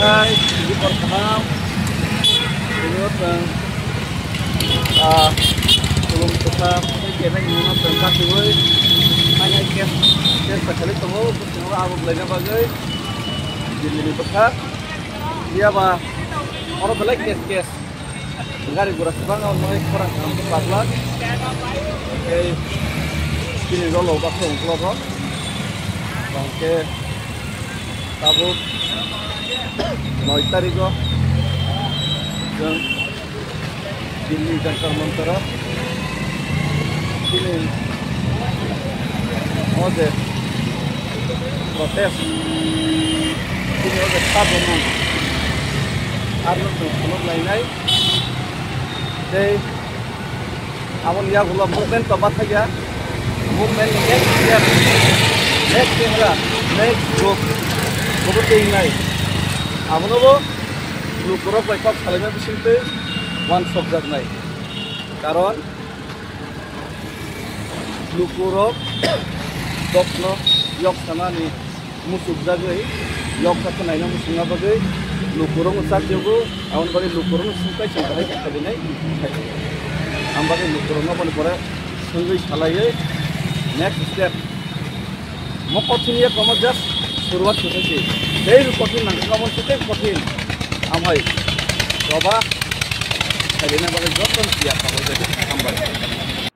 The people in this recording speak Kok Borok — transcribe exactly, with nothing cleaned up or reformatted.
Hai, di por kaham. Ini orang, ah, belum tukar, ini kena ini orang berangkat dulu. Hanya kes, kes sekali tunggu, terus tunggu aku belajar bagai. Di ini tukar. Iya, Pak. Orang belai kes, kes. Gari gura kwbangma wngmani khorang kaham khe pajak. Tei chini rolo baksa ungkula rok. Hwnkhe tabuk noi tarikgo chwng Delhi Jantar Mantar o chini o je protest, chini o je sabo no arno chwng phunuk lainai. Tei aboni yagulo movement to bathakya. Movement ni next step, next chehra, next group, bobo tei wngnai. Abonobo lukurok bai kok salaima bisingtwi uansukjaknai. Karon lukurok kokno yok sanani muchukjagwi, yok sakhe naina muchungna bagwi lukurokno chak yago, aboni bagwi lukurokno sumkai sumkai hai kha khalinai. Ang bagwi lukurokno aboni pore swngwi salaiwi next step. Mo kothin ya komo just suruat khe se. Tei kothin nang komo se tei kothin. Amhai. Baba. Khailina bagwi joto ni ya khambai.